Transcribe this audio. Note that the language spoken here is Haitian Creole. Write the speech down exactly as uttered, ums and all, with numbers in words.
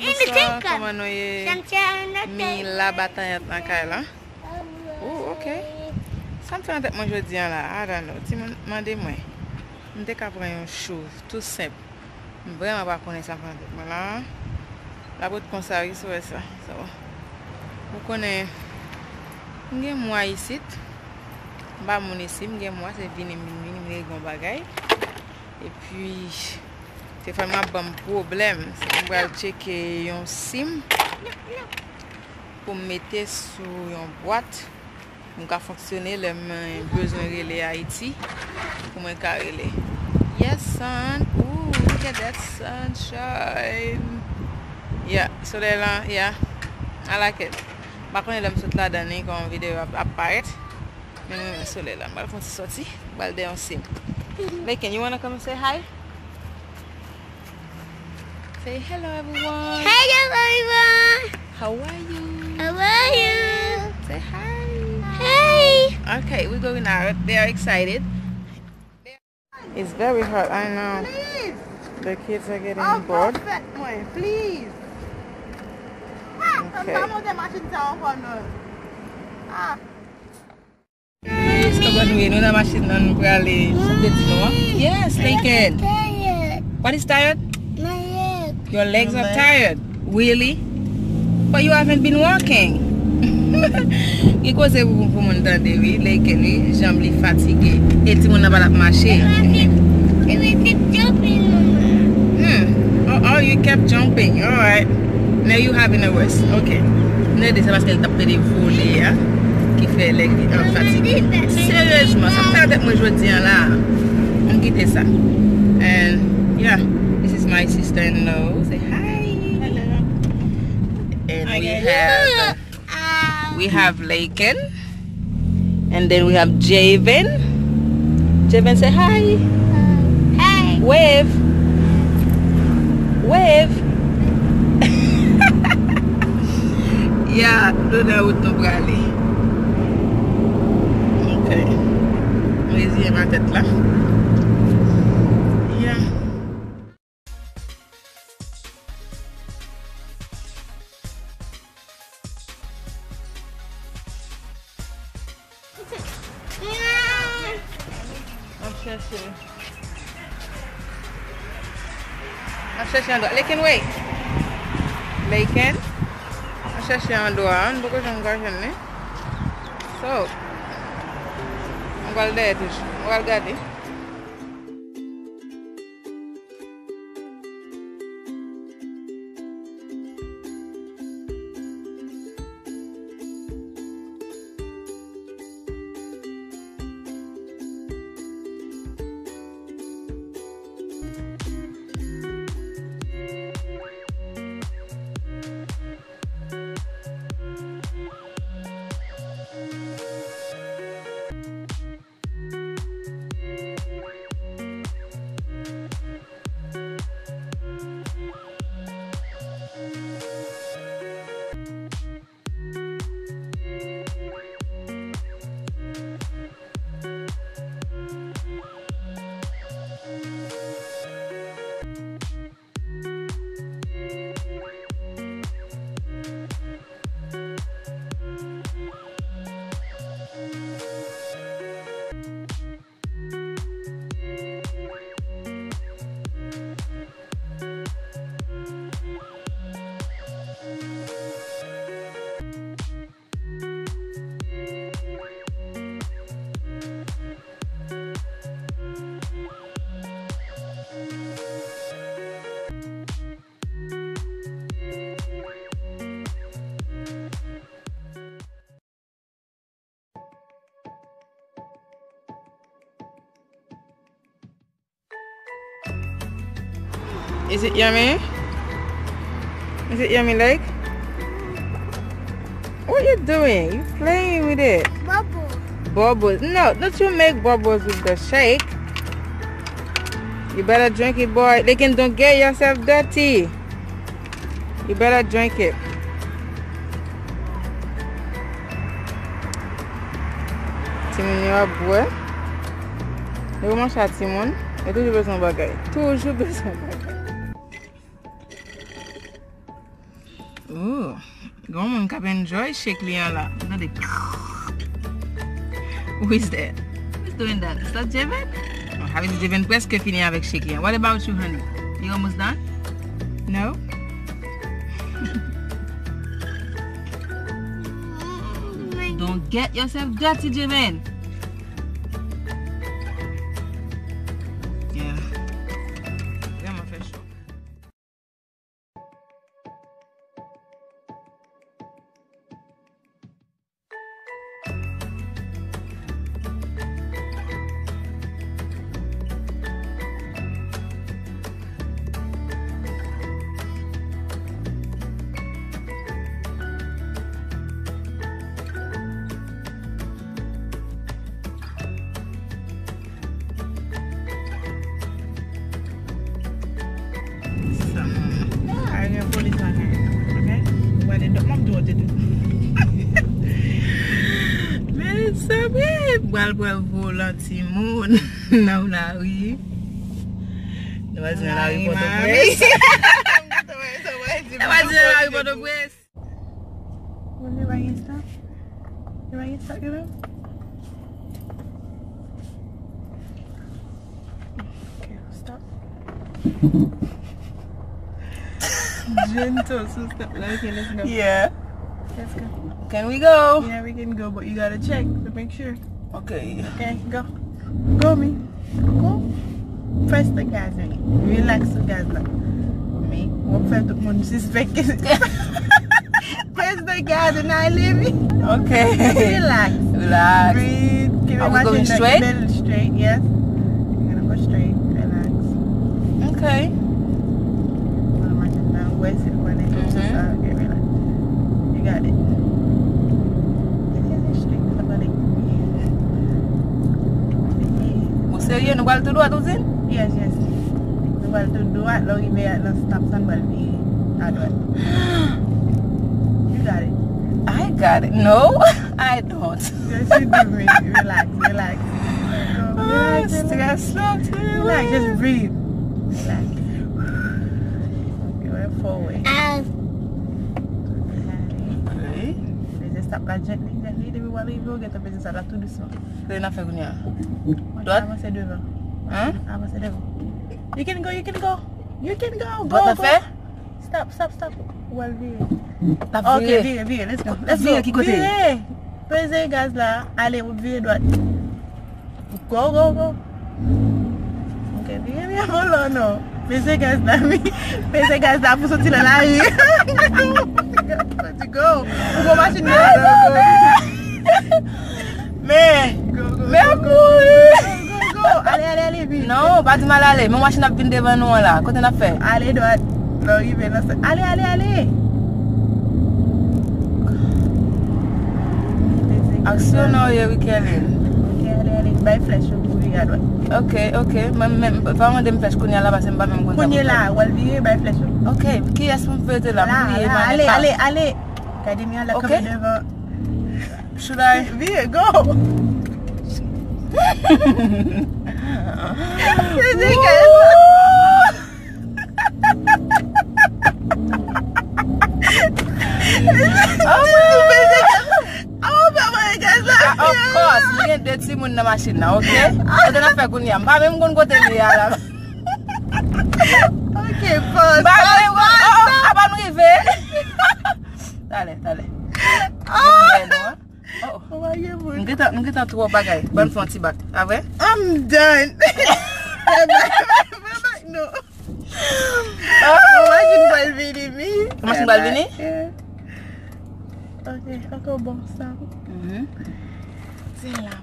Bonswa, kòman nou ye? Mi la batayant nan kay la. Oh, ok. Sa m fè nan tèt mwen jodi a la? I don't know. Timoun mande mwen. M te ka pran yon chou, tou senp. M vrèman pa konnen sa m fè nan tèt mwen la. L ap ret konsa wi, si w wè sa. So, ou konnen, m gen mwa isit. M pa moun isi, m gen mwa, se vini m vin vini, m regle yon bagay. Epi, telefòn mwen ap ban m pwoblèm. Se pou m pral tcheke yon sim pou m mete sou yon bwat pou m ka fonksyone lè mwen bezwen rele Ayiti, pou mwen ka rele. Yes, sun. Ooh, look at that sunshine. Yeah, solèy lan, yeah. I like it. M pa konnen lè m sot ladan li, kòman videyo ap, ap parèt. Men mwen renmen solèy la. M pral fè yon ti sòti. M pral dèyè yon sim. Laken, you wanna come and say hi? Say hello, everyone. Hello, everyone. How are you? How are you? Say hi. Hi. Okay, we're going out. They are excited. It's very hot, I know. Please. The kids are getting bored. Fèt mwen, please. Ah, okay. M pa monte machin sa ankò non. Ah. Guys, kòman nou ye? Nou nan machin nan, nou prale. Sa m te di nou an? Yes, Laken. What is tired? My leg. Your legs are tired. Really? But you haven't been walking. Gen koze pou, pou moun tande, wi. Laken, wi. Janm li fatige. E timoun nan pa t ap mache. Hmm. Oh, oh, you kept jumping. All right. Now you having a rest. Ok. Nede, se paske l t ap pede vole a ki fè leg li ap fatige. Seryezman, sa m fè avèk mwen jodi a la. M kite sa. And yeah, this is my sister-in-law. Say hi. Hello. And we have, we have Laken. And then we have Javen. Javen, say hi. Hi. Wave. Wave. Yeah, nou nan wout nou prale. Ok. M reziyen m a tèt la. Yeah. Ap chèche. Ap chèche andwa. Laken, wait. Laken. Ap chèche andwa. Nou poko janm ka jwenn li. So, mwen pral dèyè toujou. Mwen pral gade. Is it yummy? Is it yummy, like? What you doing? You playing with it? Bubbles. Bubbles. No, don't you make bubbles with the shake. You better drink it, boy. They can don't get yourself dirty. You better drink it. Timoun yo ap bwè. Yo kòmanse a timoun. Yo toujou bezwen bagay. Toujou bezwen bagay. Gon moun k ap enjoy shake li an la. Tande. Who is that? Who's doing that? Is that Javen? Sa vle di Javen prèske fini avèk shake li an. What about you, honey? You almost done? No? Don't get yourself dirty, Javen. Yeah. Vrèman fè cho. Sa. Ay, gen polis lakay. Ok? Ou gade dòk, m ap di w te tou. Mezanmi, m pral pran volan timoun nan lari. Nou pral di nan lari Pòtoprens. Nou pral di nan lari Pòtoprens. Bon, li pa gen stop. Li pa gen stop, li menm. Ok, stop. Gentle sou stop la. Ok, let's go. Yeah. Let's go. Can we go? Yeah, we can go, but you gotta check to make sure. Ok. Ok, go. Go, mi. Go. Press the gas, honey. Relax sou gaz la. Mi, w ap fè tout moun sispèk. Press the gas and I leave it. Ok. Relax. Relax. Breathe. Keep it. Are we going straight? Straight, yes. We're gonna go straight. Relax. Ok. Mwen machin nan, wè si l konnen tout sa, ok, relax. You got it. Ou serye? Nou pral tou dwat, ou di? Yes, yes. Nou pral tou dwat, lè w rive nan stop sa, nou pral vire adwat. You got it. I got it. No, I don't. Yes, you do, baby. Relax, relax. Go, relax, relax. Stress la, relax, just breathe. Relax. Ok, wè, forward. Ok. Peze stop la gently, gently, depi w rive, w gentan peze stop la tou dousman. Kile n ap fè kounye a? Dwat? Avanse devan. Hein? Avanse devan. You can go, you can go. You can go. Go, go. Dwat la fè? Stop, stop, stop. Ou al vire. L ap vire. Ok, vire, vire. Let's go. Let's go. Vire ki kote? Vire. Peze gaz la. Ale, ou vire dwat. Go, go, go. Ok, vire, vire, volan non. Peze gaz la, wi. Peze gaz la pou soti nan lari. Go, go. Ou gon machin nan, go, go. Men, men ap mouri. Go, go, go. Ale, ale, ale, vit. Non, pa di m al ale. Men machin ap vin devan nou an la. Kote n ap fè? Ale dwat. Lè w rive nan se-, ale, ale, ale. Aksyon nan w ye, wi, Kerlin. Ok, ale, ale. Bay flèch yo pou vire adwat. Ok, ok. Men, men, pa mande m flèch kounye a la, paske m pa menm konn sa pou m fè. Kounye la, w al vire, bay flèch yo. Ok, kiyès pou m vete la? M bliye, la, ale, ale, ale. Gade mi an lè kanpe devan. Should I? Vire, go! Peze gaz la. Oh, peze gaz la. Oh, pa voye gaz la. Ah, of course, nou gen de timoun nan machin nan, ok? Kote n ap fè kounye a? M pa menm konn kote li ye a la. Ok, pause. M pa menm konn, oh, oh, apa nou rive? Talè, talè. Oh! Oh, oh. M gentan, m gentan twò bagay. Ban m fè yon ti bak. A vre? I'm done. Bye bye. Bye bye. No. Oh. Bon, machin pral vini, mi. Machin pral vini? Yeah. Ok, ankò bon sa. Mhm. Se la.